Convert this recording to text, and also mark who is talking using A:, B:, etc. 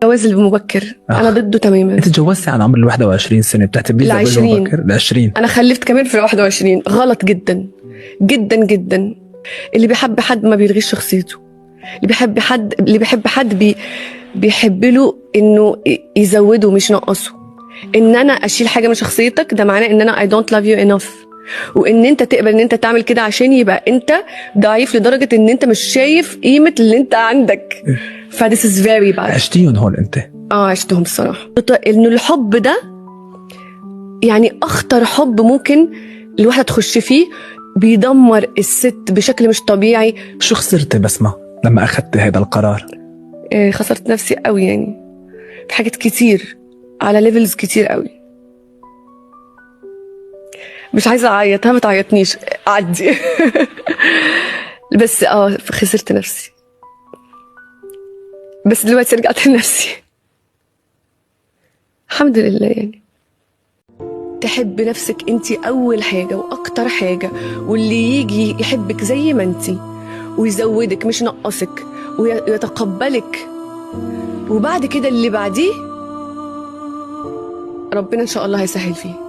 A: الجواز المبكر انا ضده تماما.
B: انت تجوزتي عن عمر ال 21 سنة، بتعتبريه زواج
A: العشرين.
B: مبكر؟ ال 20.
A: انا خلفت كمان في ال 21. غلط جدا جدا جدا. اللي بيحب حد ما بيلغيش شخصيته. اللي بيحب حد بيحب له انه يزوده مش ينقصه. ان انا اشيل حاجة من شخصيتك ده معناه ان انا I don't love you enough، وان انت تقبل ان انت تعمل كده عشان يبقى انت ضعيف لدرجة ان انت مش شايف قيمة اللي انت عندك. ف this is very bad.
B: عشتيهم هول انت؟
A: اه، عشتهم الصراحة. انه الحب ده يعني اخطر حب ممكن الواحدة تخش فيه، بيدمر الست بشكل مش طبيعي.
B: شو خسرتي بسمة لما اخذتي هذا القرار؟
A: خسرت نفسي قوي، يعني في حاجات كتير على levels كتير قوي. مش عايزه اعيط، ها؟ ما تعيطنيش، عدي. بس خسرت نفسي، بس دلوقتي رجعت لنفسي الحمد لله. يعني تحب نفسك انت اول حاجة واكتر حاجه، واللي يجي يحبك زي ما انت ويزودك مش ينقصك ويتقبلك، وبعد كده اللي بعديه ربنا ان شاء الله هيسهل فيه.